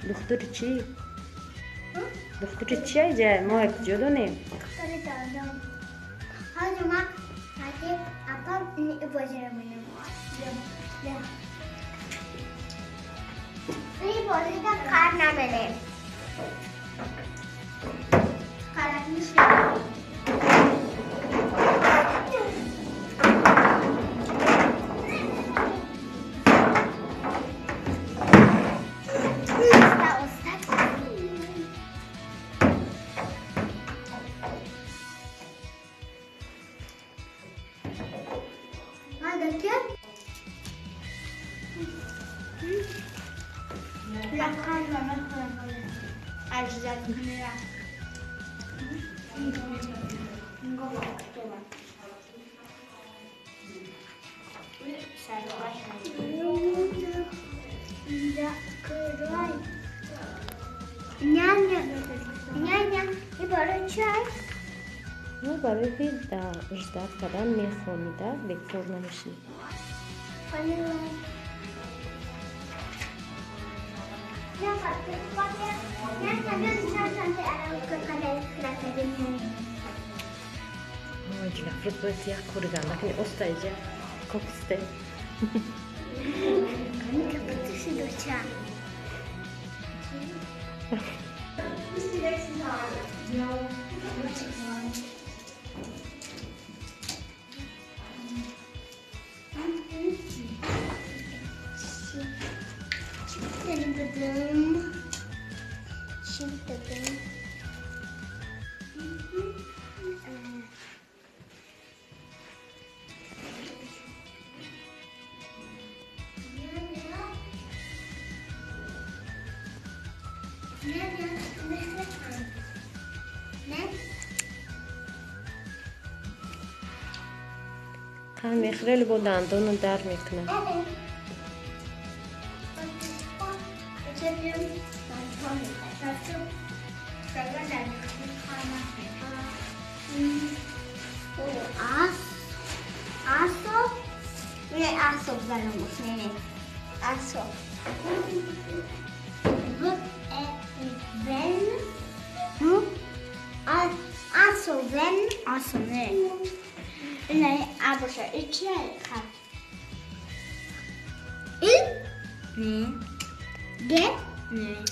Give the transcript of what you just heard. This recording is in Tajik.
Духтури чӣ? Духтури чи айҷа? Мо куҷо донем? Духтури дандон. Ҳозир ман ҳаки апам бозиро менам. Ин бозида қар наменем. Қарак мешавад. Мо барои ки ждать кардан мехонида, бекор намешинӣ. Дилафрӯз бояд як кори ганда кунӣ. Оста иҷа коксте. Қанд мехӯрели, бо дандону дар мекунад. I, N, G, N,